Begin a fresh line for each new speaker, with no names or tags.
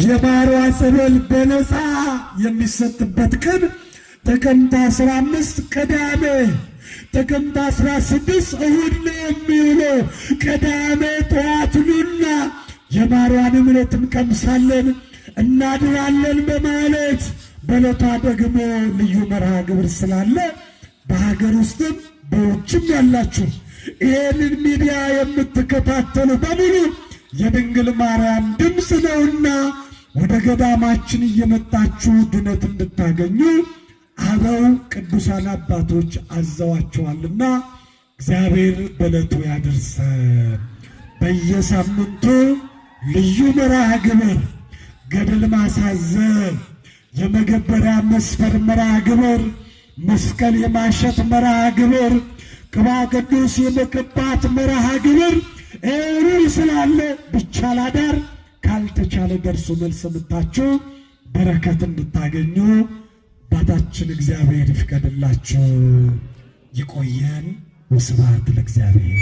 የማሯ ጸበል በነፃ የሚሰጥበት ቀን ጥቅምት 15 ቅዳሜ፣ ጥቅምት 16 እሁድ ነው የሚውለው። ቅዳሜ ጠዋት ኑና የማሯን እምነት እንቀምሳለን እናድራለን በማለት፣ በዕለቷ ደግሞ ልዩ መርሃ ግብር ስላለ በሀገር ውስጥም በውጭም ያላችሁ ይህንን ሚዲያ የምትከታተሉ በሙሉ የድንግል ማርያም ድምፅ ነውና ወደ ገዳማችን እየመጣችሁ ድነት እንድታገኙ አበው ቅዱሳን አባቶች አዘዋቸዋልና እግዚአብሔር በዕለቱ ያደርሰን። በየሳምንቱ ልዩ መርሃ ግብር፣ ገድል ማሳዘን፣ የመገበሪያ መስፈር መርሃ ግብር፣ መስቀል የማሸት መርሃ ግብር፣ ቅባ ቅዱስ የመቀባት መርሃ ግብር ሁሉ ስላለ ቢቻል አዳር፣ ካልተቻለ ደርሶ መልስ መጥታችሁ በረከት እንድታገኙ አባታችን እግዚአብሔር ይፍቀድላችሁ። ይቆየን። ወስብሐት ለእግዚአብሔር።